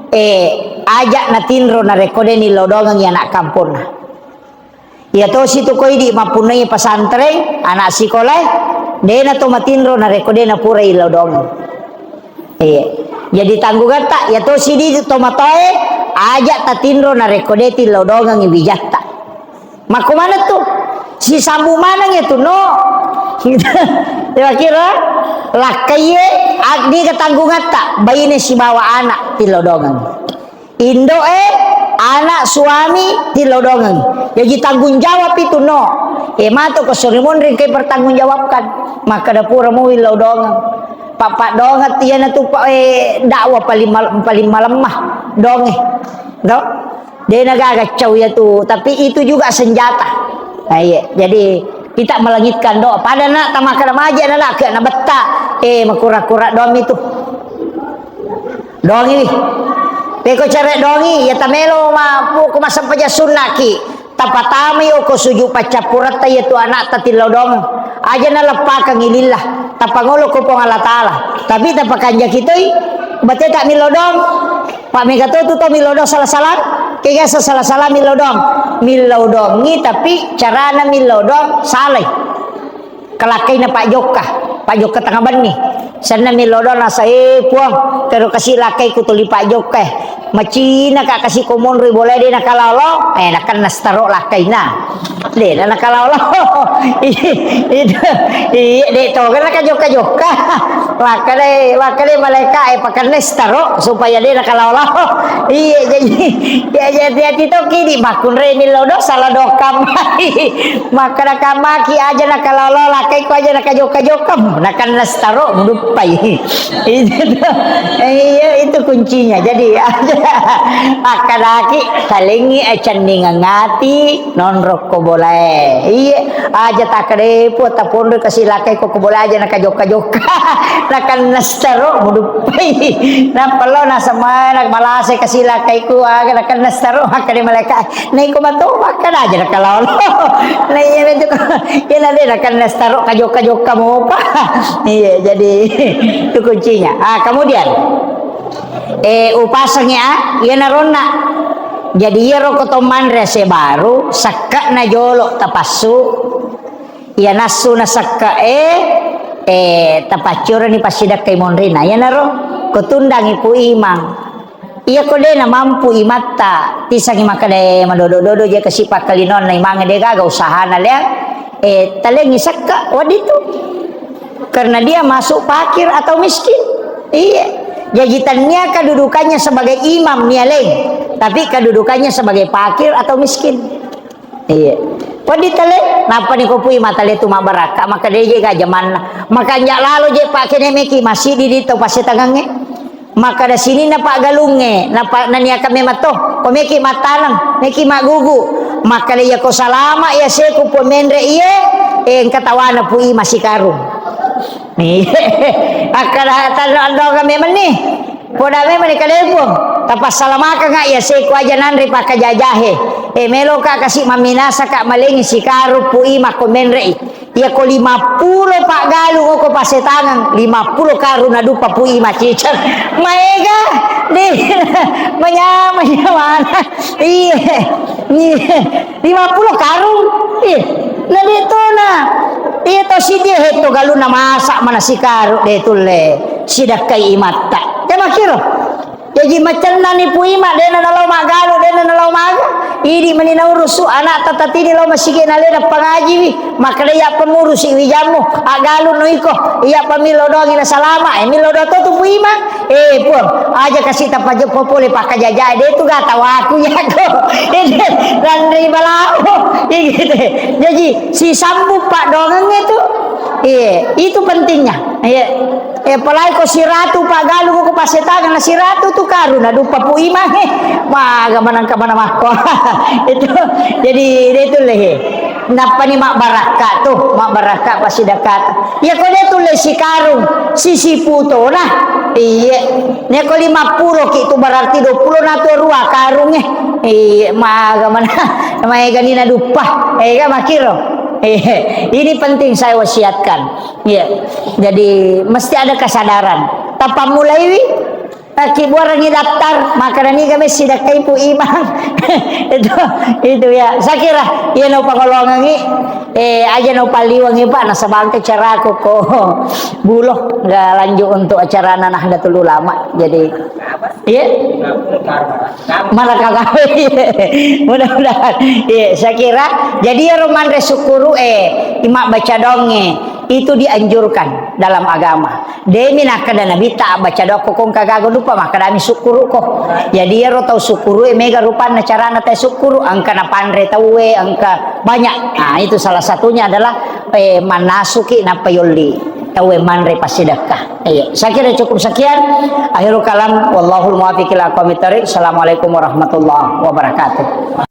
eh, aja natinro narekko de nillau dongengngi anak kamponna. Iya tosi tu koidi mappunnai pesantren, anak sikolae, dena to matinro narekko de napura illau dongeng. Iya. Jadi tanggungetta, iya tosi di tomatoae, aja tatinro narekko de tillau dongengngi wijatta. Makko maneng tu, sisambu maneng ya tu, no. Kira-kira lakkaiye, ag-, niga tanggungetta, baine sibawa anak, tillau dongeng. Indoe, anak, suami, tillau dongeng. Jaji tanggung jawab itu, no. E, mato ko sori monri engkai pertanggung jawabkan. Makkada pura mo willau dongeng. Papa dongeng tiana tu pa, eh, dakwah paling mal-, paling malemma donge. Do? Dena gaga cau ya tu, tapi itu juga senjata. Nah, iya. Jadi kita melangitkan doa. Pada nak tamakana maja na nak na betta. Eh, makura-kura doang itu. Doang ini. Peko cere doang i, ya tamelo ma pu ko massempajang sunnaki. Tapatamai oko sujud paccappuretta iya tu anakta tillau dongeng. Aja naleppakengngi lillah. Tapangolo ko Puang Allah Taala. Tapi tapakanjaki toi, bateta millau dong. Pak mega to tu to millau dong salah-salah. Kega salah-salah millau dong. Millau dongi tapi carana millau dong salai. Kelakkaina Pak Jokka, Pak Jokka Tengabenni. Senna millau doang nasa, "Eh, Puang, tero kasi lakkai ku tuli Pak Jokka, eh. Macina ka kasi ko monroi bola de nakalolo." Eh, nakenna setaro lakkaina. De na nakalolo. Itu, iya, de to kan naka jokka-jokka. Wakkale, wakkale malaika, eh, pakenna setaro supaya de nakalolo. Iya, jadi, ya, jadi hati-hati to kidi makkunrai millau do, salah dokam. Makkada kamaki aja nakalolo, lakkaiko aja nakajokka-jokka, nakenna setaro muduppai. Itu tuh. Iya, itu kuncinya. Jadi aja makkadaki talengi acendingang ati nonrokko bolae. Iya, aja takade pu taponro kasi lakkaiko ko bolae aja nakajokka-jokka. Nakenna setaro muduppai. Nappa lo nasemana malase kasi lakkaiko aga nakenna setaro makkada malaika. Naiko mato makkada aja nakalolo. Nah, iya betul. Iya, nanti nakenna setaro kajokka-jokka mopa. Iya, jadi itu kuncinya. Ah, kemudian Eh, upasengngi, ah, iyanaronna. Jadi, iyaro ko to manre ase baru, sekke'na jolo tapassu, iya nassu na sekke'e, eh, tapaccoroni passidekkai monrina. Iyanaro, ko tundangi Pu Imang. Iya ko de namampu imatta, tisangi makkeda, eh, madodo-dodo je kasi pakkalinonna imangnge de gaga usahana lea, eh, talengi sekke' wedding tu. Karena dia masuk fakir atau miskin. Iya. Jaji tania kedudukannya sebagai imam nia leng, tapi kedudukannya sebagai fakir atau miskin. Iya. Wedding tale, nappa ni ko Pu Imang tale tu mabbarakka, maka de je ga jamanna. Maka anja lalo je pakkeda meki masidi di to pasetangangnge. Makkeda sininna paggalungnge, napa-, naniakang memang to, ko meki mattaneng, meki maggugu. Makkeda iya ko salama iya seku po menre iye, eh, engka tawana Pu Imang sikarung. Nih, akkeda tanro andonga memang nih. Poda memang nih kalepo. Tapassalamakengnga iya seku aja nanre pakkajajahe. Eh, meloka kasi maminasaka malengi sikarung Pu Imang ko menre i. Iya ko lima pulo paggalung ko pasetangeng, lima pulo karung naduppa Pu Imang ciceng. Maega, di, manyameng nyawana. Iya, iya, lima pulo karung. Iya, na de tona. Iya to siddi he to galunna masa mana sikarung de tulle sidakkai imatta. Ya makkiro. Jaji macennani Pu Imang, dena nalao maggalu, dena nalao maga. Idi meni naurusu anakta tatini lao masigi nalena pangajiwi. Makkeda iya pengurusi wijammu, aggalu no iko. Iya pamillo doangi na salama, eh, millo doang to tu Pu Imang. Eh, Puang, aja kasi tapajeppo pole pakkajajae, de tu gatawaku yako. Ranri balao. Iya gitu. Jaji sisambung paddoangengnge tu. Iya, itu pentingnya. Iya. Eh, apalagi ko siratu paggalu ko pasetangeng na siratu tu karung naduppa Pu Imang, eh. Maga manang ka mana makko. Itu jadi de tulle he. Nappani mabbarakka tu, mabbarakka pasidakata. Iya ko de tulle sikarung, sisipu tona. Iya. Ne ko lima pulo ki tu berarti dua pulo na tu rua karung, eh. Iya, maga mana. Maega ni naduppa. Eh, ga makkiro. Eh, ini penting saya wasiatkan. Iya. Jadi mesti ada kesadaran. Tapammulaiwi, eh, kibuarangi daftar, makkeda niga messi dakkai Pu Imang. Itu, itu ya. Saya kira iya no pangolongangi, eh, aja no paliwangi Pak, nasaba engka caraku ko Bulo, nggak lanjut untuk acarana Nahdlatul Ulama. Jadi, iya. Maraka kawé. Mudah-mudahan. Iya, saya kira jadi iyaro manre sukkuru, eh, ima baca donge itu dianjurkan dalam agama. Demi nakkeda Nabitta baca doang ko engka gaga dupa, makkedami sukkuru ko. Jadi iyaro tau sukkuru e mega rupanna carana tau sukkuru, engka napanre tauwe, engka banyak. Nah, itu salah satunya adalah, eh, mannasuki nappa yolli tauwe manre passidekka. Iya, saya kira cukup sekian. Akhirul kalam, wallahul muwaffiq ila aqwamit thariq. Assalamualaikum warahmatullahi wabarakatuh.